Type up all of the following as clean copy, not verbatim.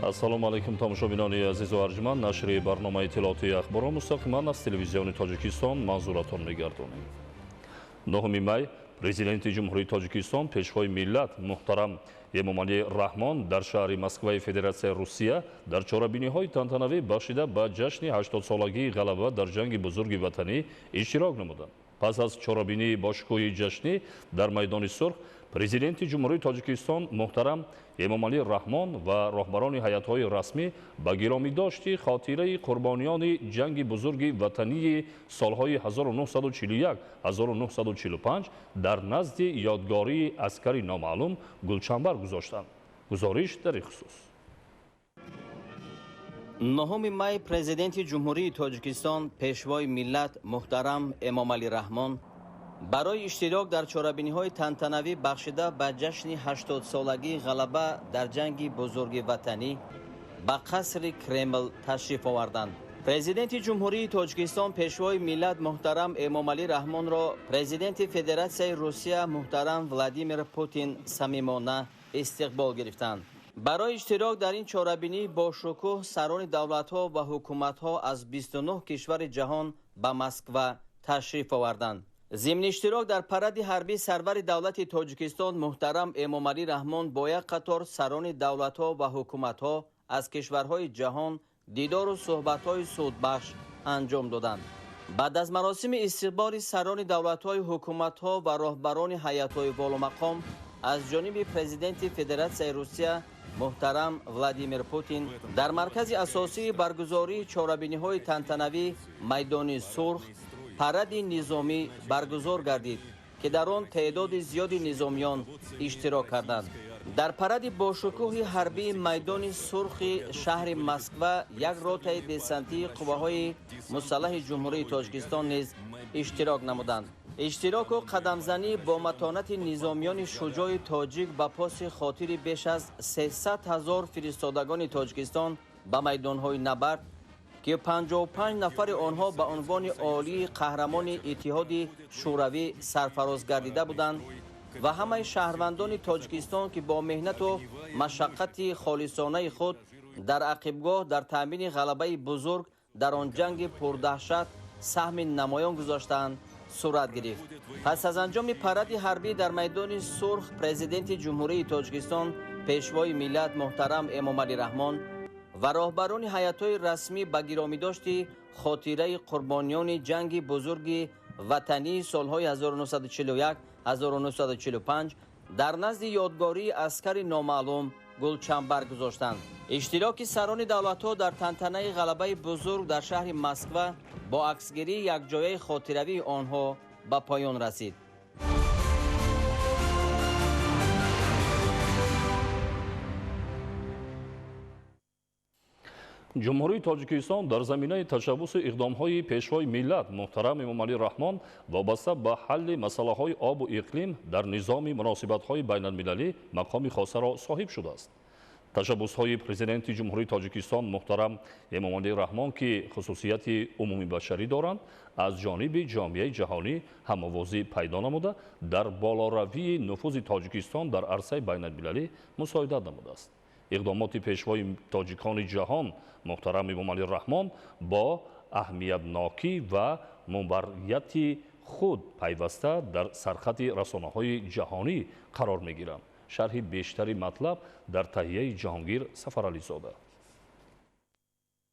Ассалому алайкум, тамошобинони азизу арҷманд. Нашри барномаи иттилоотии ахборро мустақиман аз телевизиони Тоҷикистон манзуратон мегардонем. 9 май Президенти Ҷумҳурии Тоҷикистон, Пешвои миллат муҳтарам Эмомалӣ Раҳмон дар шаҳри Москваи Федератсияи Русия дар чорабиниҳои тантанавӣ бахшида ба ҷашни 80-солагии ғалаба дар ҷанги бузурги ватанӣ иштирок намуданд. Пас аз чорабинии бошукӯҳи ҷашнӣ дар майдони Сурх Президенти Ҷумҳурии Тоҷикистон муҳтарам Эмомалӣ Раҳмон ва роҳбарони ҳайатҳои расмӣ ба гиромидошти хотираи қурбониёни ҷанги бузурги ватании солҳои 1941-1945 дар назди ёдгории аскари номаълум гулчанбар гузоштанд. Гузориш дар ин хусус. 9 май Президенти Ҷумҳурии Тоҷикистон, Пешвои миллат муҳтарам Эмомалӣ Раҳмон барои иштирок дар чорабиниҳои тантанавӣ бахшида ба ҷашни 80-солагии ғалаба дар ҷанги бузурги ватанӣ ба қасри Кремл ташриф оварданд. Президенти Ҷумҳурии Тоҷикистон, Пешвои миллат муҳтарам Эмомалӣ Раҳмонро Президенти Федератсияи Русия муҳтарам Владимир Путин самимона истиқбол гирифтанд. Барои иштирок дар ин чорабинӣ бо шукӯҳ сарони давлатҳо ва ҳукуматҳо аз 29 кишвари ҷаҳон ба Москва ташриф оварданд. Зимни иштирок дар паради ҳарбӣ сарвари давлати Тоҷикистон муҳтарам Эмомалӣ Раҳмон бо як қатор сарони давлатҳо ва ҳукуматҳо аз кишварҳои ҷаҳон дидору суҳбатҳои судбахш анҷом доданд. Баъд аз маросими истиқболи сарони давлатҳои ҳукуматҳо ва роҳбарони ҳайатҳои боломақом аз ҷониби Президенти Федератсияи Русия муҳтарам Владимир Путин дар маркази асосии баргузории чорабиниҳои тантанавӣ майдони Сурх паради низомӣ баргузор гардид, ки дар он теъдоди зиёди низомиён иштирок карданд. Дар паради бошукӯҳи ҳарбии майдони Сурхи шаҳри Москва як ротаи десантии қувваҳои мусаллаҳи Ҷумҳурии Тоҷикистон низ иштирок намуданд. Иштироку қадамзанӣ бо матонати низомиёни шуҷои тоҷик ба поси хотири беш аз 300 ҳазор фиристодагони Тоҷикистон ба майдонҳои набард, ки 55 нафари онҳо ба унвони олии қаҳрамони Иттиҳоди Шӯравӣ сарфароз гардида буданд ва ҳамаи шаҳрвандони Тоҷикистон, ки бо меҳнату машаққати холисонаи худ дар ақибгоҳ дар таъмини ғалабаи бузург дар он ҷанги пурдаҳшат саҳми намоён гузоштаанд, сурат гирифт. Пас аз анҷоми паради ҳарбӣ дар майдони Сурх Президенти Ҷумҳурии Тоҷикистон, Пешвои миллат муҳтарам Эмомалӣ Раҳмон ва роҳбарони ҳайатҳои расмӣ ба гиромидошти хотираи қурбониёни ҷанги бузурги ватании солҳои 1941-1945 дар назди ёдгории аскари номаълум гулчанбар гузоштанд. Иштироки сарони давлатҳо дар тантанаи ғалабаи бузург дар шаҳри Москва бо аксгирии якҷояи хотиравии онҳо ба поён расид. Ҷумҳурии Тоҷикистон дар заминаи ташаббуси иқдомҳои Пешвои миллат муҳтарам Эмомалӣ Раҳмон вобаста ба ҳалли масъалаҳои обу иқлим дар низоми муносибатҳои байналмилалӣ мақоми хосаро соҳиб шудааст. Ташаббусҳои Президенти Ҷумҳурии Тоҷикистон муҳтарам Эмомалӣ Раҳмон, ки хусусияти умумибашарӣ доранд, аз ҷониби ҷомеаи ҷаҳонӣ ҳамовозӣ пайдо намуда, дар болоравии нуфузи Тоҷикистон дар арсаи байналмилалӣ мусоидат намудааст. Иқдомоти Пешвои тоҷикони ҷаҳон муҳтарам Эмомалӣ Раҳмон бо аҳамиятнокӣ ва мубаррияти худ пайваста дар сархати расонаҳои ҷаҳонӣ қарор мегиранд. Шарҳи бештари матлаб дар таҳияи Ҷаҳонгир Сафарализода.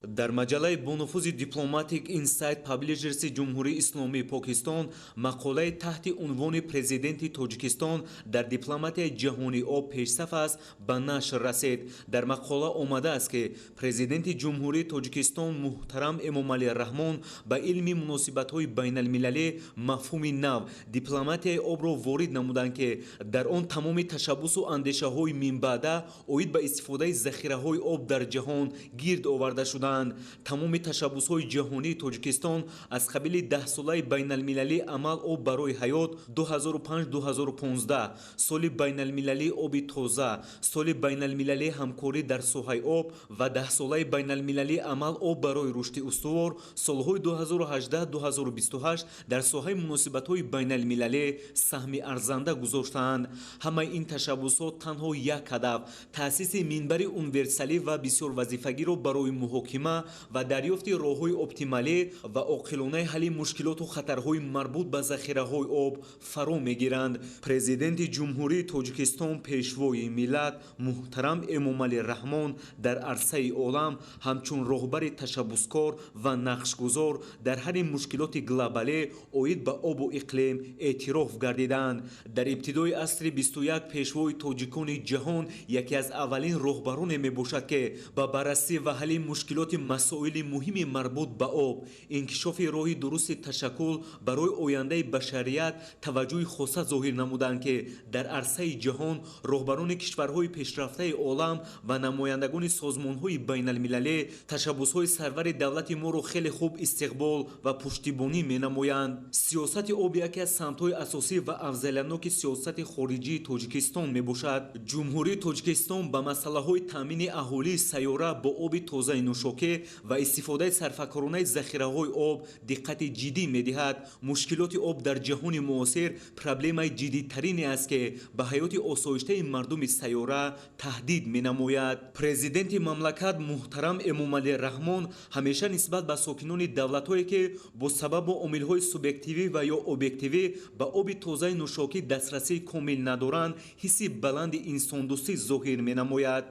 Дар маҷаллаи бонуфузи Diplomatic Insight Publishers Ҷумҳурии Исломии Покистон мақолаи таҳти унвони Президенти Тоҷикистон дар дипломатияи ҷаҳонии об пешсаф аст ба нашр расид. Дар мақола омадааст, ки Президенти Ҷумҳурии Тоҷикистон муҳтарам Эмомалӣ Раҳмон ба илми муносибатҳои байналмилалӣ мафҳуми нав дипломатияи обро ворид намуданд, ки дар он тамоми ташаббусу андешаҳои минбаъда оид ба истифодаи захираҳои об дар ҷаҳон гирд оварда шуданд. шудаанд. Тамоми ташаббусҳои ҷаҳонии Тоҷикистон аз қабили даҳсолаи байналмилалии амал об барои ҳаёт 2005-2015, соли байналмилалии оби тоза, соли байналмилалии ҳамкорӣ дар соҳаи об ва даҳсолаи байналмилалии амал об барои рушди устувор солҳои 2018-2028 дар соҳаи муносибатҳои байналмилалӣ саҳми арзанда гузоштаанд. Ҳамаи ин ташаббусҳо танҳо як ҳадаф – таъсиси минбари универсалӣ ва бисёрвазифагиро барои муҳокима ва дарёфти роҳҳои оптималӣ ва оқилонаи ҳалли мушкилоту хатарҳои марбут ба захираҳои об фаро мегиранд. Президенти Ҷумҳурии Тоҷикистон, Пешвои миллат муҳтарам Эмомалӣ Раҳмон дар арсаи олам ҳамчун роҳбари ташаббускор ва нақшгузор дар ҳалли мушкилоти глобалӣ оид ба обу иқлим эътироф гардиданд. Дар ибтидои асри 21 пешвои тоҷикони ҷаҳон яке аз аввалин роҳбароне мебошад, ки ба баррасӣ ва ҳалли мушкилоти масоили муҳими марбут ба об, инкишофи роҳи дурусти ташаккул барои ояндаи башарият таваҷҷӯҳи хоса зоҳир намуданд, ки дар арсаи ҷаҳон роҳбарони кишварҳои пешрафтаи олам ва намояндагони созмонҳои байналмилалӣ ташаббусҳои сарвари давлати моро хеле хуб истиқбол ва пуштибонӣ менамоянд. Сиёсати об яке аз самтҳои асосӣ ва афзалиятноки сиёсати хориҷии Тоҷикистон мебошад. Ҷумҳурии Тоҷикистон ба масъалаҳои таъмини аҳолии сайёра бо оби тозаи нӯшокӣ ва истифодаи сарфакоронаи захираҳои об диққати ҷиддӣ медиҳад. Мушкилоти об дар ҷаҳони муосир проблемаи ҷиддитарине аст, ки ба ҳаёти осоиштаи мардуми сайёра таҳдид менамояд. Президенти мамлакат муҳтарам Эмомалӣ Раҳмон ҳамеша нисбат ба сокинони давлатҳое, ки бо сабабу омилҳои субъективӣ ва ё объективӣ ба оби тозаи нӯшокӣ дастрасии комил надоранд, ҳисси баланди инсондӯстӣ зоҳир менамояд.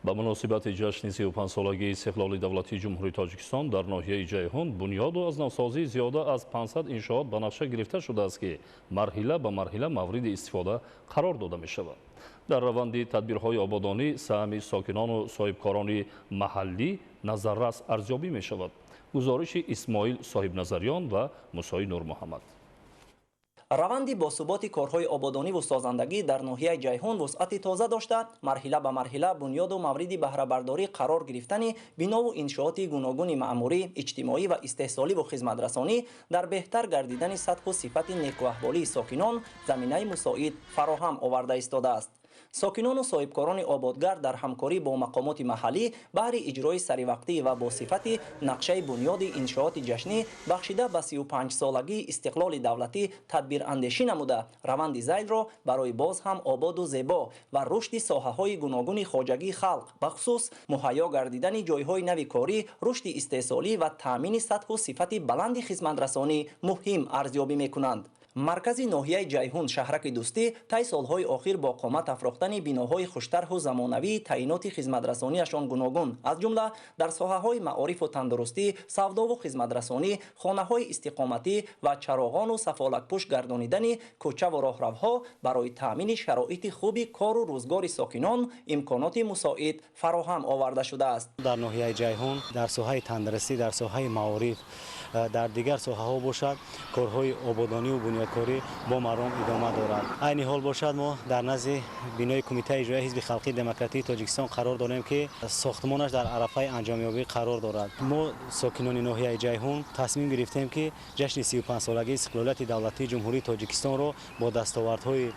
Ба муносибати ҷашни 35-солагии истиқлоли давлатии Ҷумҳурии Тоҷикистон дар ноҳияи Ҷайҳун бунёду аз навсозии зиёда аз 500 иншоот ба нақша гирифта шудааст, ки марҳила ба марҳила мавриди истифода қарор дода мешавад. Дар раванди тадбирҳои ободонӣ саҳми сокинону соҳибкорони маҳаллӣ назаррас арзёбӣ мешавад. Гузориши Исмоил Соҳибназарён ва Мусои Нурмуҳаммад. Раванди босуботи корҳои ободониву созандагӣ дар ноҳияи Ҷайҳун вусъати тоза дошта, марҳила ба марҳила бунёду мавриди баҳрабардорӣ қарор гирифтани бинову иншооти гуногуни маъмурӣ, иҷтимоӣ ва истеҳсоливу хизматрасонӣ дар беҳтар гардидани сатҳу сифати некуаҳволии сокинон заминаи мусоид фароҳам оварда истодааст. Сокинону соҳибкорони ободгар дар ҳамкорӣ бо мақомоти маҳаллӣ баҳри иҷрои саривақтӣ ва бо сифати нақшаи бунёди иншооти ҷашнӣ бахшида ба 35-солагии истиқлоли давлатӣ тадбирандешӣ намуда, раванди зайлро барои боз ҳам ободу зебо ва рушди соҳаҳои гуногуни хоҷагии халқ, бахусус муҳайё гардидани ҷойҳои нави корӣ, рушди истеҳсолӣ ва таъмини сатҳу сифати баланди хизматрасонӣ муҳим арзёбӣ мекунанд. Маркази ноҳияи Ҷайҳун шаҳраки Дӯстӣ тай солҳои охир бо қомат афрохтани биноҳои хуштарҳу замонавии таъиноти хизматрасониашон гуногун, аз ҷумла дар соҳаҳои маорифу тандурустӣ, савдову хизматрасонӣ, хонаҳои истиқоматӣ ва чароғону сафолакпӯш гардонидани кӯчаву роҳравҳо барои таъмини шароити хуби кору рӯзгори сокинон имконоти мусоид фароҳам оварда шудааст. Дар ноҳияи Ҷайҳун дар соҳаи тандурустӣ, дар соҳаи маориф, дар дигар соҳаҳо бошад, корҳои ободониву бунёдкорӣ бо маром идома дорад. Айни ҳол бошад, мо дар назди бинои Кумитаи иҷроияи Ҳизби халқии демократии Тоҷикистон қарор дорем, ки сохтмонаш дар арафаи анҷомёбӣ қарор дорад. Мо сокинони ноҳияи Ҷайҳун тасмим гирифтем, ки ҷашни 35-солагии истиқлолияти давлатии Ҷумҳурии Тоҷикистонро бо дастовардҳои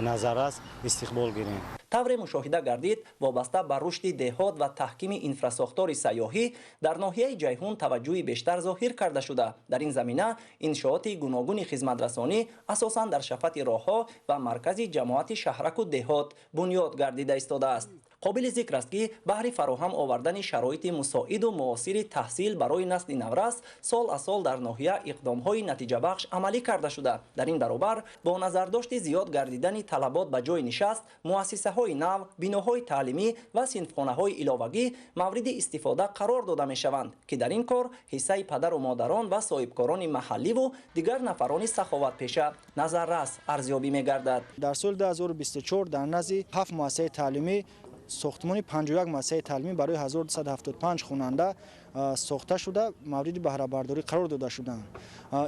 назаррас истиқбол гирем. Тавре мушоҳида гардид, вобаста ба рушди деҳот ва таҳкими инфрасохтори сайёҳӣ дар ноҳияи Ҷайҳун таваҷҷӯҳи бештар зоҳир карда шуда, дар ин замина иншооти гуногуни хизматрасонӣ асосан дар шафати роҳҳо ва маркази ҷамоати шаҳраку деҳот бунёд гардида истодааст. Қобили зикр аст, ки баҳри фароҳам овардани шароити мусоиду муосири таҳсил барои насли наврас сол аз сол дар ноҳия иқдомҳои натиҷабахш амалӣ карда шуда, дар ин баробар бо назардошти зиёд гардидани талабот ба ҷойи нишаст, муассисаҳои нав, биноҳои таълимӣ ва синфхонаҳои иловагӣ мавриди истифода қарор дода мешаванд, ки дар ин кор ҳиссаи падару модарон ва соҳибкорони маҳалливу дигар нафарони саховатпеша назаррас арзёбӣ мегардад. Дар соли 2024 дар назди 7 муассисаи таълимӣ сохтмони 51 муассисаи таълимӣ барои 1275 хонанда сохта шуда, мавриди баҳрабардорӣ қарор дода шуданд.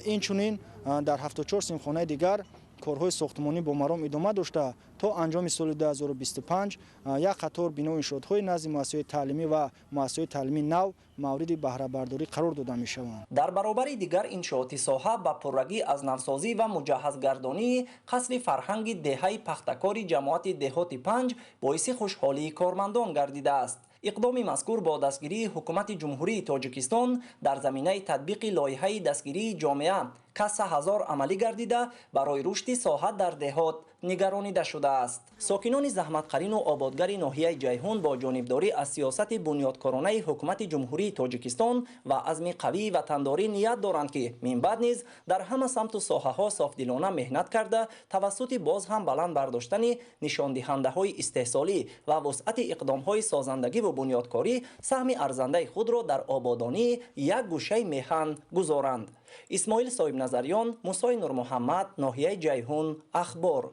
Инчунин дар 74 синфхонаи дигар Корҳои сохтмонӣ бо маром идома дошта, то анҷоми соли 2025 як қатор бино иншоотҳои назди муассисаҳои таълимӣ ва муассисаҳои таълимии нав мавриди баҳрабардорӣ қарор дода мешаванд. Дар баробари дигар иншооти соҳа ба пуррагӣ аз навсозӣ ва муҷаҳҳазгардонии қасри фарҳанги деҳаи Пахтакори ҷамоати деҳоти 5 боиси хушҳолии кормандон гардидааст. Иқдоми мазкур бо дастгирии ҳукумати Ҷумҳурии Тоҷикистон дар заминаи татбиқи лоиҳаи дастгирии ҷомеа касса ҳазор амалӣ гардида, барои рушди соҳа дар деҳот нигаронида шудааст. Сокинони заҳматқарину ободгари ноҳияи Ҷайҳун бо ҷонибдорӣ аз сиёсати бунёдкоронаи ҳукумати Ҷумҳурии Тоҷикистон ва азми қавии ватандорӣ ният доранд, ки минбаъд низ дар ҳама самту соҳаҳо софдилона меҳнат карда, тавассути боз ҳам баланд бардоштани нишондиҳандаҳои истеҳсолӣ ва вусъати иқдомҳои созандагиву бунёдкорӣ саҳми арзандаи худро дар ободонии як гӯшаи меҳан гузоранд. Исмоил Соҳибназарён, Мусои Нурмуҳаммад, ноҳияи Ҷайҳун, Ахбор.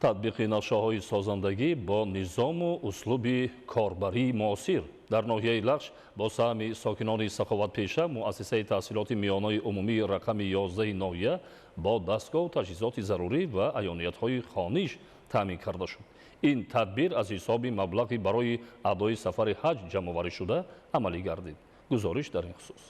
Татбиқи нақшаҳои созандагӣ бо низому услуби корбарии муосир дар ноҳияи Лахш бо саҳми сокинони саховатпеша муассисаи таҳсилоти миёнаи умумии рақами 11 ноҳия бо дастгоҳу таҷҳизоти зарурӣ ва аёниятҳои хониш таъмин карда шуд. Ин тадбир аз ҳисоби маблағи барои адои сафари ҳаҷ ҷамъоварӣ шуда амалӣ гардид. Гузориш дар ин хусус.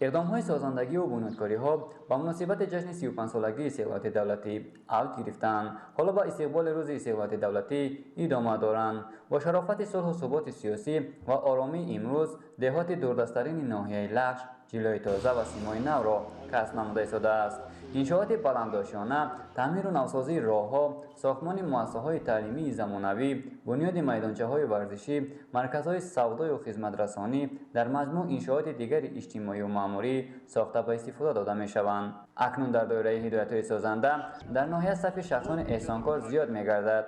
Иқдомҳои созандагӣ ва бунёдкориҳо ба муносибати ҷашни 35-солагии истиқлолияти давлатӣ авҷ гирифтанд. Ҳоло ба истиқболи рӯзи истиқлолияти давлатӣ идома доранд. Бо шарофати сулҳу суботи сиёсӣ ва оромии имрӯз деҳоти дурдасттарини ноҳияи Лахш ҷилои тоза ва симои навро касб намуда истодааст. Иншооти баландошёна, таъмиру навсозии роҳҳо, сохтмони муассисаҳои таълимии замонавӣ, бунёди майдончаҳои варзишӣ, марказҳои савдою хизматрасонӣ, дар маҷмӯъ иншооти дигари иҷтимоию маъмурӣ сохта ба истифода дода мешаванд. Акнун дар доираи ҳидоятҳои созанда дар ноҳия сафи шахсони эҳсонкор зиёд мегардад.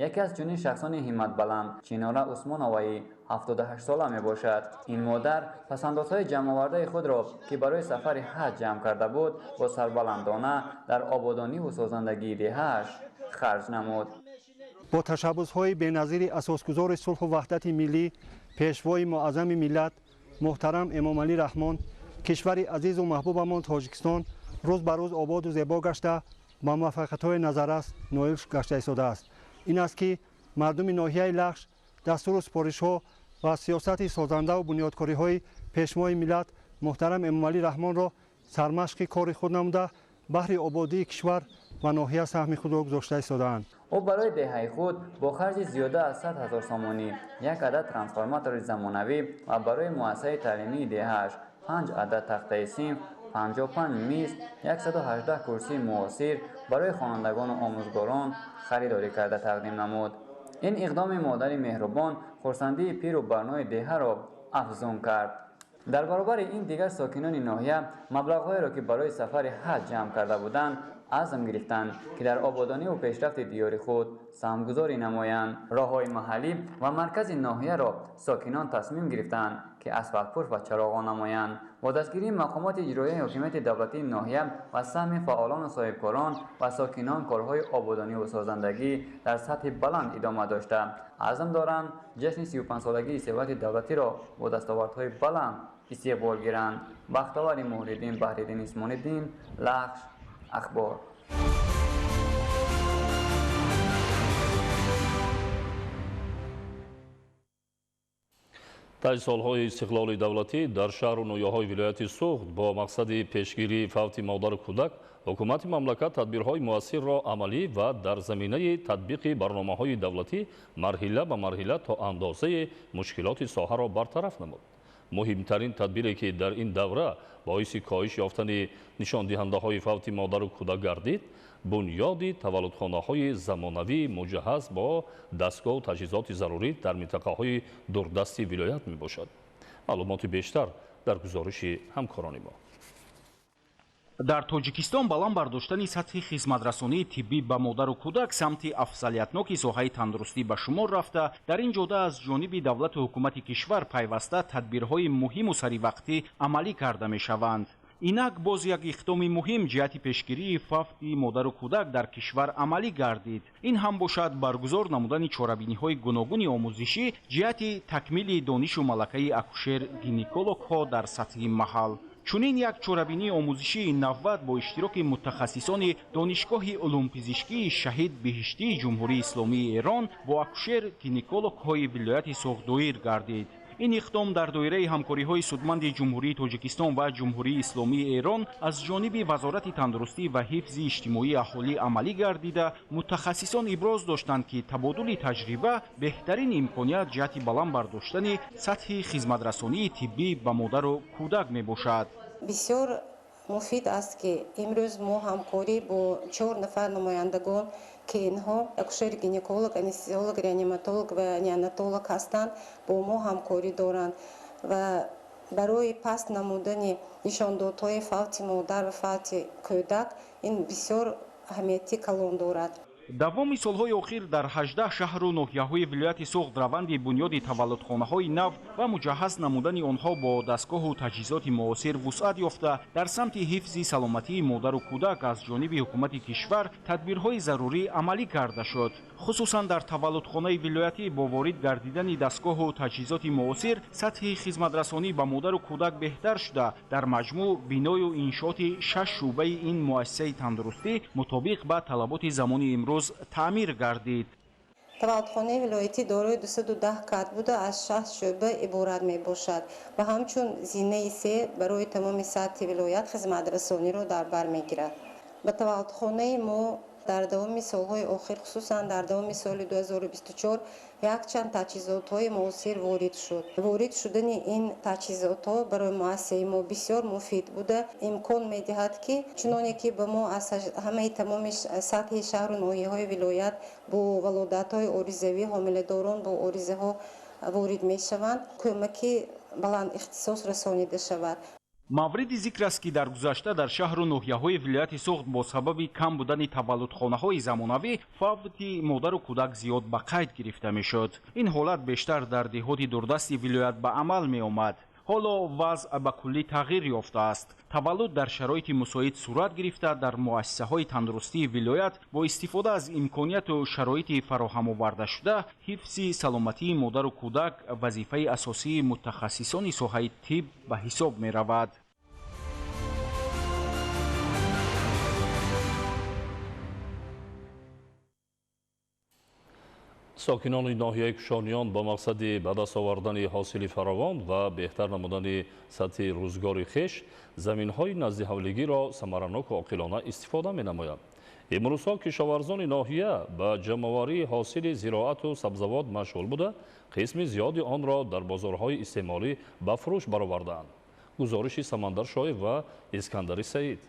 Яке аз чунин шахсони ҳимматбаланд Чинора Усмоноваи 78-сола мебошад. Ин модар пасандозҳои ҷамъовардаи худро, ки барои сафари ҳаҷ ҷамъ карда буд, бо сарбаландона дар ободониву созандагии деҳааш харҷ намуд. Бо ташаббусҳои беназири асосгузори сулҳу ваҳдати миллӣ, пешвои муаззами миллат муҳтарам Эмомалӣ Раҳмон, кишвари азизу маҳбубамон Тоҷикистон рӯз ба рӯз ободу зебо гашта, ба муваффақиятҳои назаррас ноил гашта истодааст. Ин аст, ки мардуми ноҳияи Лахш дастуру супоришҳо ва сиёсати созандаву бунёдкориҳои пешвои миллат муҳтарам Эмомалӣ Раҳмонро сармашқи кори худ намуда, баҳри ободии кишвар ва ноҳия саҳми худро гузошта истодаанд. Ӯ барои деҳаи худ бо харҷи зиёда аз 100 000 сомонӣ як адад трансформатори замонавӣ ва барои муассисаи таълимии деҳааш 5 адад тахтаи синф, 55 миз, 118 курсии муосир барои хонандагону омӯзгорон харидорӣ карда тақдим намуд. Ин иқдоми модари меҳрубон хурсандии пиру барнои деҳаро афзун кард. Дар баробари ин дигар сокинони ноҳия маблағҳоеро, ки барои сафари ҳаҷ ҷамъ карда буданд, азм гирифтанд, ки дар ободониву пешрафти диёри худ саҳмгузорӣ намоянд. Роҳҳои маҳаллӣ ва маркази ноҳияро сокинон тасмим гирифтанд, ки асфалтпӯш ва чароғон намоянд. Бо дастгирии мақомоти иҷроияи ҳокимияти давлатии ноҳия ва саҳми фаъолону соҳибкорон ва сокинон корҳои ободониву созандагӣ дар сатҳи баланд идома дошта, азм доранд ҷашни 35-солагии истиқлолияти давлатиро бо дастовардҳои баланд истиқбол гиранд. Бахтовари Муҳриддин, Баҳриддин Исмониддин, Лахш, Ахбор. Таи солҳои истиқлоли давлатӣ дар шаҳру ноҳияҳои вилояти Суғд бо мақсади пешгирии фавти модару кӯдак ҳукумати мамлакат тадбирҳои муассирро амалӣ ва дар заминаи татбиқи барномаҳои давлатӣ марҳила ба марҳила то андозаи мушкилоти соҳаро бартараф намуд. Муҳимтарин тадбире, ки дар ин давра боиси коҳиш ёфтани нишондиҳандаҳои фавти модару кӯдак гардид, бунёди таваллудхонаҳои замонавии муҷаҳҳаз бо дастгоҳу таҷҳизоти зарурӣ дар минтақаҳои дурдасти вилоят мебошад. Маълумоти бештар дар гузориши ҳамкорони мо. Дар Тоҷикистон баланд бардоштани сатҳи хизматрасонии тиббӣ ба модару кӯдак самти афзалиятноки соҳаи тандурустӣ ба шумор рафта, дар ин ҷода аз ҷониби давлату ҳукумати кишвар пайваста тадбирҳои муҳиму саривақтӣ амалӣ карда мешаванд. Инак боз як иқдоми муҳим ҷиҳати пешгирии фавти модару кӯдак дар кишвар амалӣ гардид. Ин ҳам бошад баргузор намудани чорабиниҳои гуногуни омӯзишӣ ҷиҳати такмили донишу малакаи акушер-гинекологҳо дар сатҳи маҳал. Чунин як чорабинии омӯзишии навбат бо иштироки мутахассисони Донишгоҳи улумпизишкии Шаҳид Биҳиштии Ҷумҳурии Исломии Эрон бо акушер-гинекологҳои вилояти Суғд доир гардид. Ин иқдом дар доираи ҳамкориҳои судманди Ҷумҳурии Тоҷикистон ва Ҷумҳурии Исломии Эрон аз ҷониби Вазорати тандурустӣ ва ҳифзи иҷтимоии аҳолӣ амалӣ гардида, мутахассисон иброз доштанд, ки табодули таҷриба беҳтарин имконият ҷиҳати баланд бардоштани сатҳи хизматрасонии тиббӣ ба модару кӯдак мебошад. Бисёр муфид аст, ки имрӯз мо ҳамкорӣ бо 4 нафар намояндагон, ки инҳо акушер-гинеколог, анестезиолог, реаниматолог ва неонатолог ҳастанд, бо мо ҳамкорӣ доранд ва барои паст намудани нишондодҳои фавти модар ва фавти кӯдак ин бисёр аҳамияти калон дорад. Давоми солҳои охир дар 18 шаҳру ноҳияҳои вилояти Суғд раванди бунёди таваллудхонаҳои нав ва муҷаҳҳаз намудани онҳо бо дастгоҳу таҷҳизоти муосир вусъат ёфта, дар самти ҳифзи саломатии модару кӯдак аз ҷониби ҳукумати кишвар тадбирҳои зарурӣ амалӣ карда шуд. Хусусан дар таваллудхонаи вилоятӣ бо ворид гардидани дастгоҳу таҷҳизоти муосир сатҳи хизматрасонӣ ба модару кӯдак беҳтар шуда, дар маҷмӯъ биною иншооти 6 шӯъбаи ин муассисаи тандурустӣ мутобиқ ба талаботи замони имрӯз таъмир гардид. Таваллудхонаи вилоятӣ дорои 210 кат буда, аз 6 шӯъба иборат мебошад ва ҳамчун зинаи се барои тамоми сатҳи вилоят хизматрасониро дар бар мегирад. Ба таваллудхонаи мо дар давоми солҳои охир, хусусан дар давоми соли 2024, якчанд таҷҳизотҳои муосир ворид шуд. Ворид шудани ин таҷҳизотҳо барои муассисаи мо бисёр муфид буда, имкон медиҳад, ки чуноне ки ба мо аз ҳамаи тамоми сатҳи шаҳру ноҳияҳои вилоят бо валодатҳои оризавӣ ҳомиладорон бо оризаҳо ворид мешаванд, кӯмаки баланд ихтисос расонида шавад. Мавриди зикр аст, ки дар гузашта дар шаҳру ноҳияҳои вилояти Суғд бо сабаби кам будани таваллудхонаҳои замонавӣ фавти модару кӯдак зиёд ба қайд гирифта мешуд. Ин ҳолат бештар дар деҳоти дурдасти вилоят ба амал меомад. Ҳоло вазъ ба куллӣ тағйир ёфтааст. Таваллуд дар шароити мусоид сурат гирифта, дар муассисаҳои тандурустии вилоят бо истифода аз имконияту шароити фароҳамовардашуда ҳифзи саломатии модару кӯдак вазифаи асосии мутахассисони соҳаи тиб ба ҳисоб меравад. Сокинони ноҳияи Кушониён ба мақсади ба даст овардани ҳосили фаровон ва беҳтар намудани сатҳи рӯзгори хеш заминҳои наздиҳавлигиро самараноку оқилона истифода менамоянд. Имрӯзҳо кишоварзони ноҳия ба ҷамъоварии ҳосили зироату сабзавот машғул буда, қисми зиёди онро дар бозорҳои истеъмолӣ ба фурӯш баровардаанд. Гузориши Самандар Шоев ва Искандари Саид.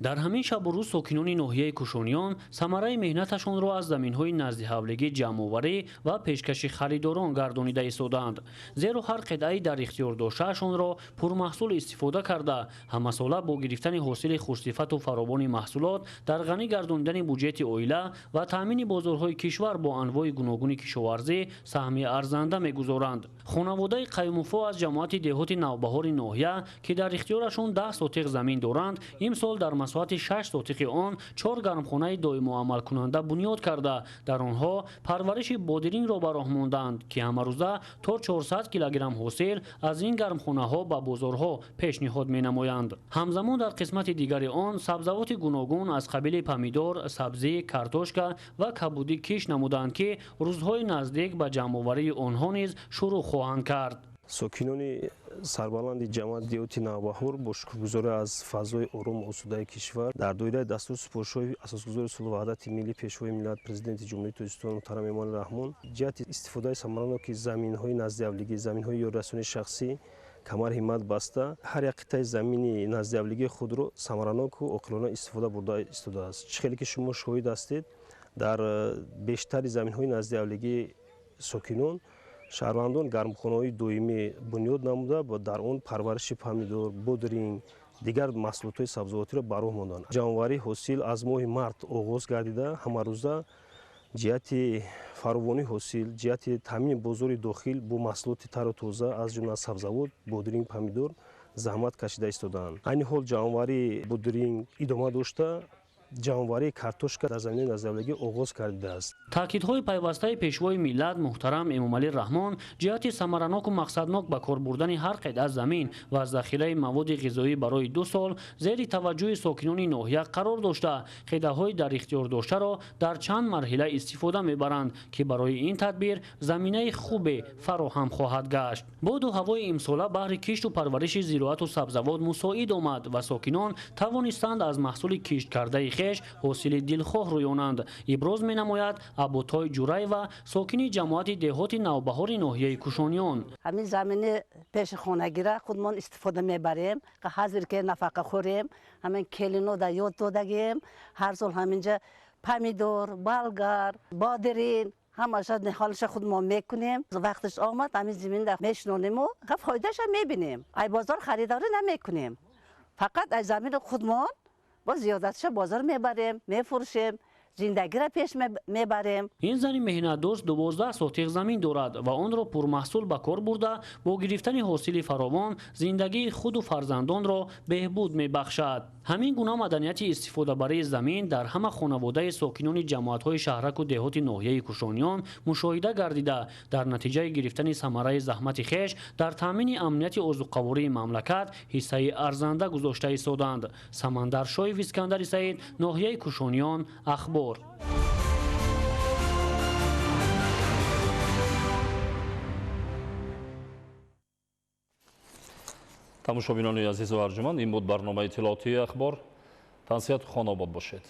Дар ҳамин шабу рӯз сокинони ноҳияи Кушониён самараи меҳнаташонро аз заминҳои наздиҳавлигӣ ҷамъоварӣ ва пешкаши харидорон гардонида истодаанд. Зеро ҳар қитъаи дар ихтиёр доштаашонро пурмаҳсул истифода карда, ҳамасола бо гирифтани ҳосили хушсифату фаровони маҳсулот дар ғанӣ гардонидани буҷети оила ва таъмини бозорҳои кишвар бо анвои гуногуни кишоварзӣ саҳми арзанда мегузоранд. Хонаводаи Қаюмовҳо аз ҷамоати деҳоти Навбаҳори ноҳия, ки дар ихтиёрашон 10 сотиқ замин доранд, имсол дар масоҳати 6 сотиқи он 4 гармхонаи доимоамалкунанда бунёд карда, дар онҳо парвариши бодирингро ба роҳ мондаанд, ки ҳамарӯза то 400 килограмм ҳосил аз ин гармхонаҳо ба бозорҳо пешниҳод менамоянд. Ҳамзамон дар қисмати дигари он сабзавоти гуногун аз қабили помидор, сабзӣ, картошка ва кабудӣ киш намуданд, ки рӯзҳои наздик ба ҷамъоварии онҳо низ шурӯъ хоҳанд кард. Сокинони сарбаланди ҷамоати деҳоти Навбаҳор бо шукргузорӣ аз фазои орому осудаи кишвар дар доираи дастуру супоришҳои асосгузори сулҳу ваҳдати миллӣ, Пешвои миллат, Президенти Ҷумҳурии Тоҷикистон муҳтарам Эмомалӣ Раҳмон ҷиҳати истифодаи самараноки заминҳои наздиҳавлигӣ, заминҳои ёрирасонии шахсӣ камар ҳиммат баста, ҳар як қитъаи замини наздиҳавлигии худро самараноку оқилона истифода бурда истодааст. Чӣ хеле ки шумо шоҳид ҳастед, дар бештари заминҳои наздиҳавлигии сокинон шаҳрвандон гармхонаҳои доимӣ бунёд намуда ва дар он парвариши помидор, бодринг, дигар маҳсулотҳои сабзавотиро ба роҳ монданд. Ҷамъоварии ҳосил аз моҳи март оғоз гардида, ҳамарӯза ҷиҳати фаровонии ҳосил, ҷиҳати таъмини бозори дохил бо маҳсулоти тару тоза аз ҷумла сабзавот, бодринг, помидор заҳмат кашида истодаанд. Айни ҳол ҷамъоварии будринг идома дошта, ҷамъоварии картошка дар заминаи наздиҳавлигӣ оғоз кардааст. Таъкидҳои пайвастаи Пешвои миллат муҳтарам Эмомалӣ Раҳмон ҷиҳати самараноку мақсаднок ба кор бурдани ҳар қитъа замин ва захираи маводи ғизоӣ барои 2 сол зери таваҷҷӯҳи сокинони ноҳия қарор дошта, қитъаҳои дар ихтиёр доштаро дар чанд марҳила истифода мебаранд, ки барои ин тадбир заминаи хубе фароҳам хоҳад гашт. Боду ҳавои имсола баҳри кишту парвариши зироату сабзавот мусоид омад ва сокинон тавонистанд аз маҳсули кишткардаи хеш ҳосили дилхоҳ рӯёнанд. Иброз менамояд Абутой Ҷураева, сокини ҷамоати деҳоти Навбаҳори ноҳияи Кушониён. Ҳамин замини пеши хонагира худмон истифода мебарем, ҳазир ки нафақа хӯрем, ҳамин келино да ёд додагем. Ҳар сол ҳаминҷа помидор, болгар, бодирин ҳамаша ниҳолаша худмон мекунем. Вақташ омад ҳамин замин мешинонему фоидаша мебинем. Ай бозор харидорӣ намекунем, фақат аз замини худмон бо зиёдатша бозор мебарем, мефурӯшем, зиндагиро пеш мебарем. Ин зани меҳнатдӯст 12 сотиқ замин дорад ва онро пурмаҳсул ба кор бурда, бо гирифтани ҳосили фаровон зиндагии худу фарзандонро беҳбуд мебахшад. Ҳамин гуна маданияти истифодабарии замин дар ҳама хонаводаи сокинони ҷамоатҳои шаҳраку деҳоти ноҳияи Кушониён мушоҳида гардида, дар натиҷаи гирифтани самараи заҳмати хеш дар таъмини амнияти озуқавории мамлакат ҳиссаи арзанда гузошта истоданд. Самандар Шоев, Искандари Саид, ноҳияи Кушониён, Ахбор. Тамошобинони азизу арҷуманд, ин буд барномаи иттилоотии Ахбор. Тансиҳату хонобод бошед.